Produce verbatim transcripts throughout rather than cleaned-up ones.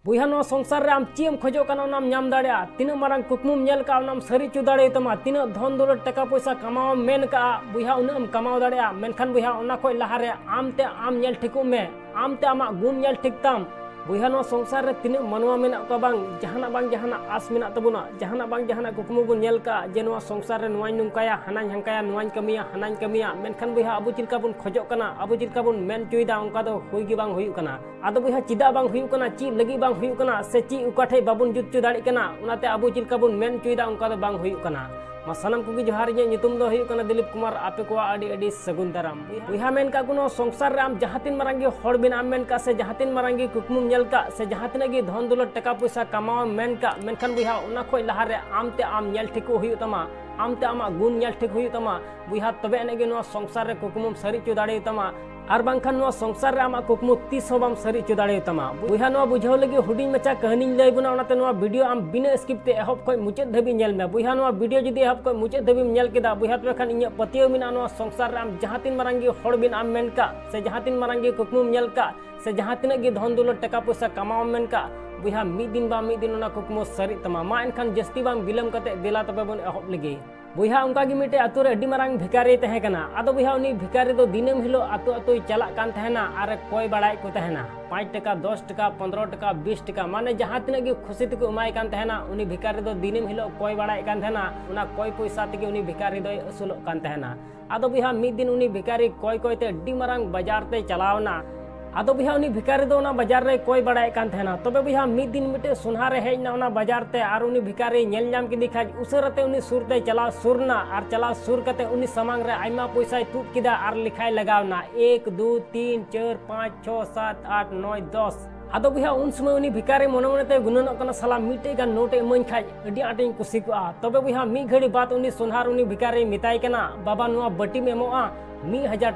ᱵᱚᱭᱦᱟ, ᱱᱚᱣᱟ ᱥᱚᱝᱥᱟᱨ ᱨᱮ ᱟᱢ ᱪᱮᱫ ᱮᱢ ᱠᱷᱚᱡᱚᱜ ᱠᱟᱱᱟ, ᱚᱱᱟᱢ ᱧᱟᱢ ᱫᱟᱲᱮᱭᱟᱜᱼᱟ᱾ ᱛᱤᱱᱟᱹᱜ ᱢᱟᱨᱟᱝ ᱠᱩᱠᱢᱩᱢ ᱧᱮᱞ ᱠᱟᱜᱼᱟ, ᱚᱱᱟᱢ ᱥᱟᱹᱨᱤ ᱦᱚᱪᱚ ᱫᱟᱲᱮᱭᱟᱛᱟᱢᱟ᱾ ᱛᱤᱱᱟᱹᱜ ᱫᱷᱚᱱ ᱫᱚᱞᱚᱛ, ᱴᱟᱠᱟ ᱯᱚᱭᱥᱟ ᱠᱟᱢᱟᱣ ᱮᱢ ᱢᱮᱱ ᱠᱟᱜᱼᱟ, ᱵᱚᱭᱦᱟ, ᱩᱱᱟᱹᱜ ᱮᱢ ᱠᱟᱢᱟᱣ ᱫᱟᱲᱮᱭᱟᱜᱼᱟ᱾ ᱢᱮᱱᱠᱷᱟᱱ ᱵᱚᱭᱦᱟ, ᱚᱱᱟ ᱠᱷᱚᱡ ᱞᱟᱦᱟᱨᱮ ᱟᱢ ᱛᱮ ᱟᱢ ᱧᱮᱞ ᱴᱷᱤᱠᱚᱜ ᱢᱮ, ᱟᱢ ᱛᱮ ᱟᱢᱟᱜ ᱜᱩᱱ ᱧᱮᱞ ᱴᱷᱤᱠ ᱛᱟᱢ᱾ ᱵᱚᱭᱦᱟ, ᱱᱚᱣᱟ ᱥᱚᱝᱥᱟᱨ ᱨᱮ ᱛᱤᱱᱟᱹᱜ ᱢᱟᱱᱣᱟ ᱢᱮᱱᱟᱜ ᱠᱚᱣᱟ ᱵᱟᱝ, ᱡᱟᱦᱟᱱᱟᱜ ᱵᱟᱝ ᱡᱟᱦᱟᱱᱟᱜ ᱟᱥ ᱢᱮᱱᱟᱜ ᱛᱟᱵᱚᱱᱟ, ᱡᱟᱦᱟᱱᱟᱜ ᱵᱟᱝ ᱡᱟᱦᱟᱱᱟᱜ ᱠᱩᱠᱢᱩ ᱵᱚᱱ ᱧᱮᱞ ᱠᱟᱜᱼᱟ ᱡᱮ ᱱᱚᱣᱟ ᱥᱚᱝᱥᱟᱨ ᱨᱮ ᱱᱚᱣᱟᱧ ᱱᱚᱝᱠᱟᱭᱟ, ᱦᱟᱱᱟᱧ ᱦᱟᱝᱠᱟᱭᱟ, ᱱᱚᱣᱟᱧ ᱠᱟᱹᱢᱤᱭᱟ, ᱦᱟᱱᱟᱧ ᱠᱟᱹᱢᱤᱭᱟ᱾ ᱢᱮᱱᱠᱷᱟᱱ ᱵᱚᱭᱦᱟ, ᱟᱵᱚ ᱪᱮᱫ ᱞᱮᱠᱟ ᱵᱚᱱ ᱠᱷᱚᱡᱚᱜ ᱠᱟᱱᱟ, ᱟᱵᱚ ᱪᱮᱫ ᱞᱮᱠᱟ ᱵᱚᱱ ᱢᱮᱱ ᱦᱚᱪᱚᱭᱮᱫᱟ, ᱚᱱᱠᱟ ᱫᱚ ᱦᱩᱭ ᱜᱮ ᱵᱟᱝ ᱦᱩᱭᱩᱜ ᱠᱟᱱᱟ᱾ ᱟᱫᱚ ᱵᱚᱭᱦᱟ, ᱪᱮᱫᱟᱜ ᱵᱟᱝ ᱦᱩᱭᱩᱜ ᱠᱟᱱᱟ, ᱪᱮᱫ ᱞᱟᱹᱜᱤᱫ ᱵᱟᱝ ᱦᱩᱭᱩᱜ ᱠᱟᱱᱟ, ᱥᱮ ᱪᱮᱫ ᱚᱠᱟ ᱴᱷᱮᱡ ᱵᱟᱵᱚᱱ ᱡᱩᱛ ᱦᱚᱪᱚ ᱫᱟᱲᱮᱭᱟᱜ ᱠᱟᱱᱟ, ᱚᱱᱟᱛᱮ ᱟᱵᱚ ᱪᱮᱫ ᱞᱮᱠᱟ ᱵᱚᱱ ᱢᱮᱱ ᱦᱚᱪᱚᱭᱮᱫᱟ, ᱚᱱᱠᱟ ᱫᱚ ᱵᱟᱝ ᱦᱩᱭᱩᱜ ᱠᱟᱱᱟ᱾ ᱢᱟ ᱥᱟᱱᱟᱢ ᱠᱚᱜᱮ ᱡᱚᱦᱟᱨ, ᱤᱧᱟᱹᱜ ᱧᱩᱛᱩᱢ ᱫᱚ ᱦᱩᱭᱩᱜ ᱠᱟᱱᱟ ᱫᱤᱞᱤᱯ ᱠᱩᱢᱟᱨ᱾ ᱟᱯᱮ ᱠᱚᱣᱟᱜ ᱟᱹᱰᱤ ᱟᱹᱰᱤ ᱥᱟᱹᱜᱩᱱ ᱫᱟᱨᱟᱢ᱾ ᱵᱚᱭᱦᱟ, ᱢᱮᱱ ᱠᱟᱜ ᱠᱚ, ᱱᱚᱣᱟ ᱥᱚᱝᱥᱟᱨ ᱨᱮ ᱟᱢ ᱡᱟᱦᱟᱸ ᱛᱤᱱ ᱢᱟᱨᱟᱝ ᱜᱮ ᱦᱚᱲ ᱵᱮᱱᱟᱜ ᱮᱢ ᱢᱮᱱ ᱠᱟᱜ, ᱥᱮ ᱡᱟᱦᱟᱸ ᱛᱤᱱ ᱢᱟᱨᱟᱝ ᱜᱮ ᱠᱩᱠᱢᱩᱢ ᱧᱮᱞ ᱠᱟᱜ, ᱥᱮ ᱡᱟᱦᱟᱸ ᱛᱤᱱᱟᱹᱜ ᱜᱮ ᱫᱷᱚᱱ ᱫᱚᱞᱚᱛ, ᱴᱟᱠᱟ ᱯᱚᱭᱥᱟ ᱠᱟᱢᱟᱣ ᱮᱢ ᱢᱮᱱ ᱠᱟᱜ, ᱢᱮᱱᱠᱷᱟᱱ ᱵᱚᱭᱦᱟ, ᱚᱱᱟ ᱠᱷᱚᱡ ᱞᱟᱦᱟᱨᱮ ᱟᱢ ᱛᱮ ᱟᱢ ᱧᱮᱞ ᱴᱷᱤᱠᱚᱜ ᱦᱩᱭᱩᱜ ᱛᱟᱢᱟ, ᱟᱢ ᱛᱮ ᱟᱢᱟᱜ ᱜᱩᱱ ᱧᱮᱞ ᱴᱷᱤᱠ ᱦᱩᱭᱩᱜ ᱛᱟᱢᱟ᱾ ᱵᱚᱭᱦᱟ, ᱛᱚᱵᱮ ᱟᱹᱱᱤᱡ ᱜᱮ ᱱᱚᱣᱟ ᱥᱚᱝᱥᱟᱨ ᱨᱮ ᱠᱩᱠᱢᱩᱢ ᱥᱟᱹᱨᱤ ᱦᱚᱪᱚ ᱫᱟᱲᱮᱭᱟᱛᱟᱢᱟ, ᱟᱨ ᱵᱟᱝᱠᱷᱟᱱ ᱱᱚᱣᱟ ᱥᱚᱝᱥᱟᱨ ᱨᱮ ᱟᱢᱟᱜ ᱠᱩᱠᱢᱩ ᱛᱤᱥ ᱦᱚᱸ ᱵᱟᱢ ᱥᱟᱹᱨᱤ ᱦᱚᱪᱚ ᱫᱟᱲᱮᱭᱟᱛᱟᱢᱟ᱾ ᱵᱚᱭᱦᱟ, ᱱᱚᱣᱟ ᱵᱩᱡᱷᱟᱹᱣ ᱞᱟᱹᱜᱤᱫ ᱦᱩᱰᱤᱧ ᱢᱟᱪᱷᱟ ᱠᱟᱹᱦᱱᱤᱧ ᱞᱟᱹᱭ ᱵᱚᱱᱟ, ᱚᱱᱟᱛᱮ ᱱᱚᱣᱟ ᱵᱷᱤᱰᱤᱭᱳ ᱟᱢ ᱵᱤᱱᱟᱹ ᱥᱠᱤᱯ ᱛᱮ ᱮᱦᱚᱵ ᱠᱷᱚᱡ ᱢᱩᱪᱟᱹᱫ ᱫᱷᱟᱹᱵᱤᱡ ᱧᱮᱞ ᱢᱮ᱾ ᱵᱚᱭᱦᱟ, ᱱᱚᱣᱟ ᱵᱷᱤᱰᱤᱭᱳ ᱡᱩᱫᱤ ᱮᱦᱚᱵ ᱠᱷᱚᱡ ᱢᱩᱪᱟᱹᱫ ᱫᱷᱟᱹᱵᱤᱡ ᱧᱮᱞ ᱠᱮᱫᱟ, ᱵᱚᱭᱦᱟ, ᱛᱚᱵᱮ ᱠᱷᱟᱱ ᱤᱧᱟᱹᱜ ᱯᱟᱹᱛᱭᱟᱹᱣ ᱢᱮᱱᱟᱜᱼᱟ, ᱱᱚᱣᱟ ᱥᱚᱝᱥᱟᱨ ᱨᱮ ᱟᱢ ᱡᱟᱦᱟᱸ ᱛᱤᱱ ᱢᱟᱨᱟᱝ ᱜᱮ ᱦᱚᱲ ᱵᱮᱱᱟᱜ ᱮᱢ ᱢᱮᱱ ᱠᱟᱜ, ᱥᱮ ᱡᱟᱦᱟᱸ ᱛᱤᱱ ᱢᱟᱨᱟᱝ ᱜᱮ ᱠᱩᱠᱢᱩᱢ ᱧᱮᱞ ᱠᱟᱜ, ᱥᱮ ᱡᱟᱦᱟᱸ ᱛᱤᱱᱟᱹᱜ ᱜᱮ ᱫᱷᱚᱱ ᱫᱚᱞᱚᱛ, ᱴᱟᱠᱟ ᱯᱚᱭᱥᱟ ᱠᱟᱢᱟᱣ ᱮᱢ ᱢᱮᱱ ᱠᱟᱜ, ᱵᱚᱭᱦᱟ, ᱢᱤᱫ ᱫᱤᱱ ᱵᱟᱝ ᱢᱤᱫ ᱫᱤᱱ ᱚᱱᱟ ᱠᱩᱠᱢᱩ ᱥᱟᱹᱨᱤᱜ ᱛᱟᱢᱟ᱾ ᱢᱟ ᱮᱱᱠᱷᱟᱱ ᱡᱟᱹᱥᱛᱤ ᱵᱟᱝ ᱵᱤᱞᱚᱢ ᱠᱟᱛᱮ ᱫᱮᱞᱟ ᱛᱚᱵᱮ ᱵᱚᱱ ᱮᱦᱚᱵ ᱞᱮᱜᱮ᱾ ᱵᱚᱭᱦᱟ, ᱚᱱᱠᱟ ᱜᱮ ᱢᱤᱫᱴᱮᱡ ᱟᱛᱳ ᱨᱮ ᱟᱹᱰᱤ ᱢᱟᱨᱟᱝ ᱵᱷᱤᱠᱟᱨᱤ ᱛᱟᱦᱮᱸ ᱠᱟᱱᱟ᱾ ᱟᱫᱚ ᱵᱚᱭᱦᱟ, ᱩᱱᱤ ᱵᱷᱤᱠᱟᱨᱤ ᱫᱚ ᱫᱤᱱᱟᱹᱢ ᱦᱤᱞᱳᱜ ᱟᱛᱳ ᱟᱛᱳᱭ ᱪᱟᱞᱟᱜ ᱠᱟᱱ ᱛᱟᱦᱮᱱᱟ ᱟᱨ ᱮ ᱠᱚᱭ ᱵᱟᱲᱟᱭᱮᱫ ᱠᱚ ᱛᱟᱦᱮᱱᱟ, ᱯᱟᱸᱪ ᱴᱟᱠᱟ, ᱫᱚᱥ ᱴᱟᱠᱟ, ᱯᱚᱱᱫᱽᱨᱚ ᱴᱟᱠᱟ, ᱵᱤᱥ ᱴᱟᱠᱟ, ᱢᱟᱱᱮ ᱡᱟᱦᱟᱸ ᱛᱤᱱᱟᱹᱜ ᱜᱮ ᱠᱷᱩᱥᱤ ᱛᱮᱠᱚ ᱮᱢᱟᱭ ᱠᱟᱱ ᱛᱟᱦᱮᱱᱟ, ᱩᱱᱤ ᱵᱷᱤᱠᱟᱨᱤ ᱫᱚ ᱫᱤᱱᱟᱹᱢ ᱦᱤᱞᱳᱜ ᱠᱚᱭ ᱵᱟᱲᱟᱭᱮᱫ ᱠᱟᱱ ᱛᱟᱦᱮᱱᱟ᱾ ᱚᱱᱟ ᱠᱚᱭ ᱯᱚᱭᱥᱟ ᱛᱮᱜᱮ ᱩᱱᱤ ᱵᱷᱤᱠᱟᱨᱤ ᱫᱚᱭ ᱟᱹᱥᱩᱞᱚᱜ ᱠᱟᱱ ᱛᱟᱦᱮᱱᱟ᱾ ᱟᱫᱚ ᱵᱚᱭᱦᱟ, ᱢᱤᱫ ᱫᱤᱱ ᱩᱱᱤ ᱵᱷᱤᱠᱟᱨᱤ ᱠᱚᱭ ᱠᱚᱭ ᱛᱮ ᱟᱹᱰᱤ ᱢᱟᱨᱟᱝ ᱵᱟᱡᱟᱨ ᱛᱮᱭ ᱪᱟᱞᱟᱣ ᱮᱱᱟ᱾ ᱟᱫᱚ ᱵᱚᱭᱦᱟ, ᱩᱱᱤ ᱵᱷᱤᱠᱟᱨᱤ ᱫᱚ ᱚᱱᱟ ᱵᱟᱡᱟᱨ ᱨᱮᱭ ᱠᱚᱭ ᱵᱟᱲᱟᱭᱮᱫ ᱠᱟᱱ ᱛᱟᱦᱮᱱᱟ᱾ ᱛᱚᱵᱮ ᱵᱚᱭᱦᱟ, ᱢᱤᱫ ᱫᱤᱱ ᱢᱤᱫᱴᱮᱡ ᱥᱚᱱᱦᱟᱨ ᱮ ᱦᱮᱡ ᱮᱱᱟ ᱚᱱᱟ ᱵᱟᱡᱟᱨ ᱛᱮ, ᱟᱨ ᱩᱱᱤ ᱵᱷᱤᱠᱟᱨᱤ ᱧᱮᱞ ᱧᱟᱢ ᱠᱮᱫᱮ ᱠᱷᱟᱡ, ᱩᱥᱟᱹᱨᱟ ᱛᱮ ᱩᱱᱤ ᱥᱩᱨ ᱛᱮᱭ ᱪᱟᱞᱟᱣ ᱥᱩᱨ ᱮᱱᱟ, ᱟᱨ ᱪᱟᱞᱟᱣ ᱥᱩᱨ ᱠᱟᱛᱮ ᱩᱱᱤ ᱥᱟᱢᱟᱝ ᱨᱮ ᱟᱭᱢᱟ ᱯᱚᱭᱥᱟᱭ ᱛᱩᱫ ᱠᱮᱫᱟ ᱟᱨ ᱞᱮᱠᱷᱟᱭ ᱞᱟᱜᱟᱣ ᱮᱱᱟ, ᱮᱠ, ᱫᱩ, ᱛᱤᱱ, ᱪᱟᱨ, ᱯᱟᱸᱪ, ᱪᱷᱚ, ᱥᱟᱛ, ᱟᱴ, ᱱᱚᱭ, ᱫᱚᱥ᱾ ᱟᱫᱚ ᱵᱚᱭᱦᱟ, ᱩᱱ ᱥᱚᱢᱚᱭ ᱩᱱᱤ ᱵᱷᱤᱠᱟᱨᱤ ᱢᱚᱱᱮ ᱢᱚᱱᱮ ᱛᱮ ᱜᱩᱱᱟᱹᱱᱚᱜ ᱠᱟᱱᱟ, ᱥᱟᱞᱟ, ᱢᱤᱫᱴᱮᱡ ᱜᱟᱱ ᱱᱳᱴ ᱮ ᱤᱢᱟᱹᱧ ᱠᱷᱟᱡ ᱟᱹᱰᱤ ᱟᱸᱴᱤᱧ ᱠᱩᱥᱤ ᱠᱚᱜᱼᱟ᱾ ᱛᱚᱵᱮ ᱵᱚᱭᱦᱟ, ᱢᱤᱫ ᱜᱷᱟᱹᱲᱤ ᱵᱟᱫ ᱩᱱᱤ ᱥᱚᱱᱦᱟᱨ ᱩᱱᱤ ᱵᱷᱤᱠᱟᱨᱤᱭ ᱢᱮᱛᱟᱭ ᱠᱟᱱᱟ, "ᱵᱟᱵᱟ, ᱱᱚᱣᱟ ᱵᱟᱹᱴᱤᱢ ᱮᱢᱚᱜᱼᱟ, ᱢᱤᱫ ᱦᱟᱡᱟᱨ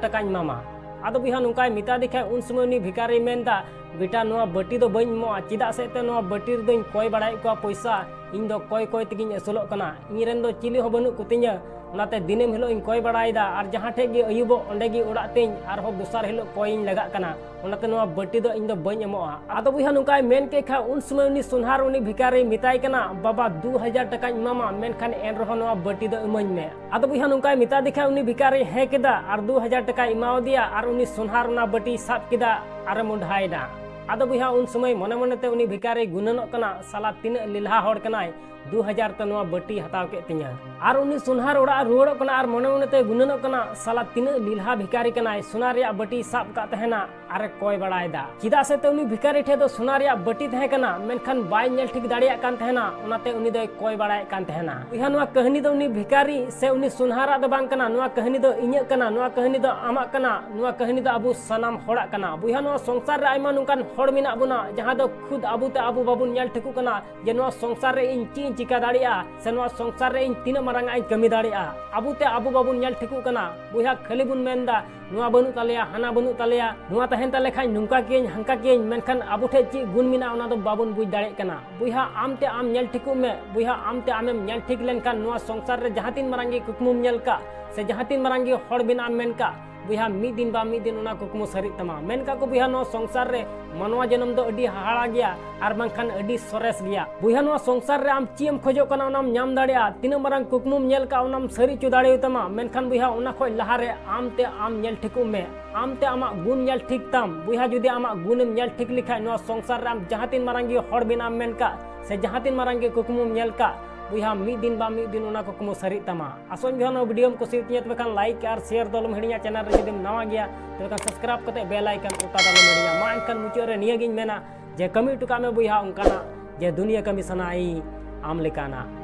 ᱴᱟᱠᱟᱧ ᱮᱢᱟᱢᱟ᱾" ᱟᱫᱚ ᱵᱚᱭᱦᱟ, ᱱᱚᱝᱠᱟᱭ ᱢᱮᱛᱟ ᱫᱮ ᱠᱷᱟᱡ, ᱩᱱ ᱥᱚᱢᱚᱭ ᱩᱱᱤ ᱵᱷᱤᱠᱟᱨᱤᱭ ᱢᱮᱱᱫᱟ, "ᱵᱮᱴᱟ, ᱱᱚᱣᱟ ᱵᱟᱹᱴᱤ ᱫᱚ ᱵᱟᱹᱧ ᱮᱢᱚᱜᱼᱟ, ᱪᱮᱫᱟᱜ ᱥᱮ ᱮᱱᱛᱮ ᱱᱚᱣᱟ ᱵᱟᱹᱴᱤ ᱨᱮᱫᱚᱧ ᱠᱚᱭ ᱵᱟᱲᱟᱭᱮᱫ ᱠᱚᱣᱟ ᱯᱚᱭᱥᱟ, ᱤᱧ ᱫᱚ ᱠᱚᱭ ᱠᱚᱭ ᱛᱮᱜᱤᱧ ᱟᱹᱥᱩᱞᱚᱜ ᱠᱟᱱᱟ, ᱤᱧ ᱨᱮᱱ ᱫᱚ ᱪᱤᱞᱤ ᱦᱚᱸ ᱵᱟᱹᱱᱩᱜ ᱠᱚᱛᱤᱧᱟ, ᱚᱱᱟᱛᱮ ᱫᱤᱱᱟᱹᱢ ᱦᱤᱞᱳᱜ ᱤᱧ ᱠᱚᱭ ᱵᱟᱲᱟᱭᱮᱫᱟ, ᱟᱨ ᱡᱟᱦᱟᱸ ᱴᱷᱮᱡ ᱜᱮ ᱟᱹᱭᱩᱵᱚᱜ, ᱚᱸᱰᱮ ᱜᱮ ᱚᱲᱟᱜ ᱛᱤᱧ, ᱟᱨᱦᱚᱸ ᱫᱚᱥᱟᱨ ᱦᱤᱞᱳᱜ ᱠᱚᱭᱤᱧ ᱞᱟᱜᱟᱜ ᱠᱟᱱᱟ᱾ ᱚᱱᱟᱛᱮ ᱱᱚᱣᱟ ᱵᱟᱹᱴᱤ ᱫᱚ ᱤᱧ ᱫᱚ ᱵᱟᱹᱧ ᱮᱢᱚᱜᱼᱟ᱾ ᱟᱫᱚ ᱵᱚᱭᱦᱟ, ᱱᱚᱝᱠᱟᱭ ᱢᱮᱱ ᱠᱮᱫ ᱠᱷᱟᱱ, ᱩᱱ ᱥᱚᱢᱚᱭ ᱩᱱᱤ ᱥᱚᱱᱦᱟᱨ ᱩᱱᱤ ᱵᱷᱤᱠᱟᱨᱤ ᱢᱮᱛᱟᱭ ᱠᱟᱱᱟ, "ᱵᱟᱵᱟ, ᱫᱩ ᱦᱟᱡᱟᱨ ᱴᱟᱠᱟᱧ ᱮᱢᱟᱢᱟ, ᱢᱮᱱᱠᱷᱟᱱ ᱮᱱ ᱨᱮᱦᱚᱸ ᱱᱚᱣᱟ ᱵᱟᱹᱴᱤ ᱫᱚ ᱤᱢᱟᱹᱧ ᱢᱮ᱾" ᱟᱫᱚ ᱵᱚᱭᱦᱟ, ᱱᱚᱝᱠᱟᱭ ᱢᱮᱛᱟ ᱫᱮ ᱠᱷᱟᱱ, ᱩᱱᱤ ᱵᱷᱤᱠᱟᱨᱤ ᱦᱮᱸ ᱠᱮᱫᱟ ᱟᱨ ᱫᱩ ᱦᱟᱡᱟᱨ ᱴᱟᱠᱟᱭ ᱮᱢᱟᱣᱟᱫᱮᱭᱟ, ᱟᱨ ᱩᱱᱤ ᱥᱚᱱᱦᱟᱨ ᱚᱱᱟ ᱵᱟᱹᱴᱤᱭ ᱥᱟᱵ ᱠᱮᱫᱟ ᱟᱨᱮ ᱢᱚᱸᱰᱦᱟᱭᱮᱱᱟ᱾ ᱟᱫᱚ ᱵᱚᱭᱦᱟ, ᱩᱱ ᱥᱚᱢᱚᱭ ᱢᱚᱱᱮ ᱢᱚᱱᱮᱛᱮ ᱩᱱᱤ ᱵᱷᱤᱠᱟᱨᱤ ᱜᱩᱱᱟᱹᱱᱚᱜ ᱠᱟᱱᱟ, "ᱥᱟᱞᱟ, ᱛᱤᱱᱟᱹᱜ ᱞᱮᱞᱦᱟ ᱦᱚᱲ ᱠᱟᱱᱟᱭ, ᱫᱩ ᱦᱟᱡᱟᱨ ᱛᱮ ᱱᱚᱣᱟ ᱵᱟᱹᱴᱤ ᱦᱟᱛᱟᱣ ᱠᱮᱫ ᱛᱤᱧᱟ᱾" ᱟᱨ ᱩᱱᱤ ᱥᱚᱱᱦᱟᱨ ᱚᱲᱟᱜ ᱨᱩᱣᱟᱹᱲᱚᱜ ᱠᱟᱱᱟ ᱟᱨ ᱢᱚᱱᱮ ᱢᱚᱱᱮᱛᱮ ᱜᱩᱱᱟᱹᱱᱚᱜ ᱠᱟᱱᱟ, "ᱥᱟᱞᱟ, ᱛᱤᱱᱟᱹᱜ ᱞᱮᱞᱦᱟ ᱵᱷᱤᱠᱟᱨᱤ ᱠᱟᱱᱟᱭ, ᱥᱚᱱᱟ ᱨᱮᱭᱟᱜ ᱵᱟᱹᱴᱤᱭ ᱥᱟᱵ ᱠᱟᱜ ᱛᱟᱦᱮᱱᱟ ᱟᱨᱮ ᱠᱚᱭ ᱵᱟᱲᱟᱭᱮᱫᱟ᱾" ᱪᱮᱫᱟᱜ ᱥᱮ ᱛᱮ ᱩᱱᱤ ᱵᱷᱤᱠᱟᱨᱤ ᱴᱷᱮᱡ ᱫᱚ ᱥᱚᱱᱟ ᱨᱮᱭᱟᱜ ᱵᱟᱹᱴᱤ ᱛᱟᱦᱮᱸ ᱠᱟᱱᱟ, ᱢᱮᱱᱠᱷᱟᱱ ᱵᱟᱭ ᱧᱮᱞ ᱴᱷᱤᱠ ᱫᱟᱲᱮᱭᱟᱜ ᱠᱟᱱ ᱛᱟᱦᱮᱱᱟ, ᱚᱱᱟᱛᱮ ᱩᱱᱤ ᱫᱚᱭ ᱠᱚᱭ ᱵᱟᱲᱟᱭᱮᱫ ᱠᱟᱱ ᱛᱟᱦᱮᱱᱟ᱾ ᱵᱚᱭᱦᱟ, ᱱᱚᱣᱟ ᱠᱟᱹᱦᱱᱤ ᱫᱚ ᱩᱱᱤ ᱵᱷᱤᱠᱟᱨᱤ ᱥᱮ ᱩᱱᱤ ᱥᱚᱱᱦᱟᱨᱟᱜ ᱫᱚ ᱵᱟᱝ ᱠᱟᱱᱟ, ᱱᱚᱣᱟ ᱠᱟᱹᱦᱱᱤ ᱫᱚ ᱤᱧᱟᱹᱜ ᱠᱟᱱᱟ, ᱱᱚᱣᱟ ᱠᱟᱹᱦᱱᱤ ᱫᱚ ᱟᱢᱟᱜ ᱠᱟᱱᱟ, ᱱᱚᱣᱟ ᱠᱟᱹᱦᱱᱤ ᱫᱚ ᱟᱵᱚ ᱥᱟᱱᱟᱢ ᱦᱚᱲᱟᱜ ᱠᱟᱱᱟ᱾ ᱵᱚᱭᱦᱟ, ᱱᱚᱣᱟ ᱥᱚᱝᱥᱟᱨ ᱨᱮ ᱟᱭᱢᱟ ᱱᱚᱝᱠᱟᱱ ᱦᱚᱲ ᱢᱮᱱᱟᱜ ᱵᱚᱱᱟ, ᱡᱟᱦᱟᱸ ᱫᱚ ᱠᱷᱩᱫ ᱟᱵᱚ ᱛᱮ ᱟᱵᱚ ᱵᱟᱵᱚᱱ ᱧᱮᱞ ᱴᱷᱤᱠᱚᱜ ᱠᱟᱱᱟ ᱡᱮ ᱱᱚᱣᱟ ᱥᱚᱝᱥᱟᱨ ᱨᱮ ᱤᱧ ᱪᱮᱫ ᱤᱧ ᱪᱤᱠᱟ ᱫᱟᱲᱮᱭᱟᱜᱼᱟ, ᱥᱮ ᱱᱚᱣᱟ ᱥᱚᱝᱥᱟᱨ ᱨᱮ ᱤᱧ ᱛᱤᱱᱟᱹᱜ ᱢᱟᱨᱟᱝ ᱟᱜ ᱤᱧ ᱠᱟᱹᱢᱤ ᱫᱟᱲᱮᱭᱟᱜᱼᱟ᱾ ᱟᱵᱚ ᱛᱮ ᱟᱵᱚ ᱵᱟᱵᱚᱱ ᱧᱮᱞ ᱴᱷᱤᱠᱚᱜ ᱠᱟᱱᱟ᱾ ᱵᱚᱭᱦᱟ, ᱠᱷᱟᱹᱞᱤ ᱵᱚᱱ ᱢᱮᱱᱫᱟ, "ᱱᱚᱣᱟ ᱵᱟᱹᱱᱩᱜ ᱛᱟᱞᱮᱭᱟ, ᱦᱟᱱᱟ ᱵᱟᱹᱱᱩᱜ ᱛᱟᱞᱮᱭᱟ, ᱱᱚᱣᱟ ᱛᱟᱦᱮᱱ ᱛᱟᱞᱮ ᱠᱷᱟᱱ ᱱᱚᱝᱠᱟ ᱠᱮᱭᱟᱹᱧ, ᱦᱟᱱᱠᱟ ᱠᱮᱭᱟᱹᱧ", ᱢᱮᱱᱠᱷᱟᱱ ᱟᱵᱚ ᱴᱷᱮᱡ ᱪᱮᱫ ᱜᱩᱱ ᱢᱮᱱᱟᱜᱼᱟ, ᱚᱱᱟ ᱫᱚ ᱵᱟᱵᱚᱱ ᱵᱩᱡᱽ ᱫᱟᱲᱮᱭᱟᱜ ᱠᱟᱱᱟ᱾ ᱵᱚᱭᱦᱟ, ᱟᱢ ᱛᱮ ᱟᱢ ᱧᱮᱞ ᱴᱷᱤᱠᱚᱜ ᱢᱮ᱾ ᱵᱚᱭᱦᱟ, ᱟᱢ ᱛᱮ ᱟᱢᱮᱢ ᱧᱮᱞ ᱴᱷᱤᱠ ᱞᱮᱱᱠᱷᱟᱱ ᱱᱚᱣᱟ ᱥᱚᱝᱥᱟᱨ ᱨᱮ ᱡᱟᱦᱟᱸ ᱛᱤᱱ ᱢᱟᱨᱟᱝ ᱜᱮ ᱠᱩᱠᱢᱩᱢ ᱧᱮᱞ ᱠᱟᱜ, ᱥᱮ ᱡᱟᱦᱟᱸ ᱛᱤᱱ ᱢᱟᱨᱟᱝ ᱜᱮ ᱦᱚᱲ ᱵᱮᱱᱟᱜ ᱮᱢ ᱢᱮᱱ ᱠᱟᱜ, ᱵᱚᱭᱦᱟ, ᱢᱤᱫ ᱫᱤᱱ ᱵᱟ ᱢᱤᱫ ᱫᱤᱱ ᱚᱱᱟ ᱠᱩᱠᱢᱩ ᱥᱟᱹᱨᱤᱜ ᱛᱟᱢᱟ᱾ ᱢᱮᱱ ᱠᱟᱜ ᱠᱚ ᱵᱚᱭᱦᱟ, ᱱᱚᱣᱟ ᱥᱚᱝᱥᱟᱨ ᱨᱮ ᱢᱟᱱᱣᱟ ᱡᱚᱱᱚᱢ ᱫᱚ ᱟᱹᱰᱤ ᱦᱟᱦᱟᱲᱟ ᱜᱮᱭᱟ ᱟᱨ ᱵᱟᱝᱠᱷᱟᱱ ᱟᱹᱰᱤ ᱥᱚᱨᱮᱥ ᱜᱮᱭᱟ᱾ ᱵᱚᱭᱦᱟ, ᱱᱚᱣᱟ ᱥᱚᱝᱥᱟᱨ ᱨᱮ ᱟᱢ ᱪᱮᱫ ᱮᱢ ᱠᱷᱚᱡᱚᱜ ᱠᱟᱱᱟ, ᱚᱱᱟᱢ ᱧᱟᱢ ᱫᱟᱲᱮᱭᱟᱜᱼᱟ᱾ ᱛᱤᱱᱟᱹᱜ ᱢᱟᱨᱟᱝ ᱠᱩᱠᱢᱩᱢ ᱧᱮᱞ ᱠᱟᱜ, ᱚᱱᱟᱢ ᱥᱟᱹᱨᱤ ᱦᱚᱪᱚ ᱫᱟᱲᱮᱭᱟᱛᱟᱢᱟ᱾ ᱢᱮᱱᱠᱷᱟᱱ ᱵᱚᱭᱦᱟ, ᱚᱱᱟ ᱠᱷᱚᱡ ᱞᱟᱦᱟᱨᱮ ᱟᱢ ᱛᱮ ᱟᱢ ᱧᱮᱞ ᱴᱷᱤᱠᱚᱜ ᱢᱮ᱾ ᱟᱢ ᱛᱮ ᱟᱢᱟᱜ ᱜᱩᱱ ᱧᱮᱞ ᱴᱷᱤᱠ ᱛᱟᱢ᱾ ᱵᱚᱭᱦᱟ, ᱡᱩᱫᱤ ᱟᱢᱟᱜ ᱜᱩᱱᱮᱢ ᱧᱮᱞ ᱴᱷᱤᱠ ᱞᱮᱠᱷᱟᱡ, ᱱᱚᱣᱟ ᱥᱚᱝᱥᱟᱨ ᱨᱮ ᱟᱢ ᱡᱟᱦᱟᱸ ᱛᱤᱱ ᱢᱟᱨᱟᱝ ᱜᱮ ᱦᱚᱲ ᱵᱮᱱᱟᱜ ᱮᱢ ᱢᱮᱱ ᱠᱟᱜ, ᱥᱮ ᱡᱟᱦᱟᱸ ᱛᱤᱱ ᱢᱟᱨᱟᱝ ᱜᱮ ᱠᱩᱠᱢᱩᱢ ᱧᱮᱞ ᱠᱟᱜ, ᱵᱚᱭᱦᱟ, ᱢᱤᱫ ᱫᱤᱱ ᱵᱟ ᱢᱤᱫ ᱫᱤᱱ ᱚᱱᱟ ᱠᱩᱠᱢᱩ ᱥᱟᱹᱨᱤᱜ ᱛᱟᱢᱟ᱾ ᱟᱥᱚᱜ ᱟᱹᱧ ᱵᱚᱭᱦᱟ, ᱱᱚᱣᱟ ᱵᱷᱤᱰᱤᱭᱳᱢ ᱠᱩᱥᱤᱭᱟᱜ ᱛᱤᱧᱟᱹ, ᱛᱚᱵᱮ ᱠᱷᱟᱱ ᱞᱟᱭᱤᱠ ᱟᱨ ᱥᱮᱭᱟᱨ ᱫᱚ ᱟᱞᱚᱢ ᱦᱤᱲᱤᱧᱟ᱾ ᱪᱮᱱᱮᱞ ᱨᱮ ᱡᱩᱫᱤᱢ ᱱᱟᱣᱟ ᱜᱮᱭᱟ, ᱛᱚᱵᱮ ᱠᱷᱟᱱ ᱥᱟᱵᱥᱠᱨᱟᱭᱤᱵ ᱠᱟᱛᱮ ᱵᱮᱞ ᱟᱭᱠᱚᱱ ᱚᱛᱟ ᱫᱚ ᱟᱞᱚᱢ ᱦᱤᱲᱤᱧᱟ᱾ ᱢᱟ ᱮᱱᱠᱷᱟᱱ ᱢᱩᱪᱟᱹᱫ ᱨᱮ ᱱᱤᱭᱟᱹᱜᱤᱧ ᱢᱮᱱᱟ ᱡᱮ ᱠᱟᱹᱢᱤ ᱦᱚᱴᱚ ᱠᱟᱜ ᱢᱮ ᱵᱚᱭᱦᱟ ᱚᱱᱠᱟᱱᱟᱜ ᱡᱮ ᱫᱩᱱᱤᱭᱟᱹ ᱠᱟᱹᱢᱤ ᱥᱟᱱᱟᱭ ᱟᱢ ᱞᱮᱠᱟᱱᱟᱜ᱾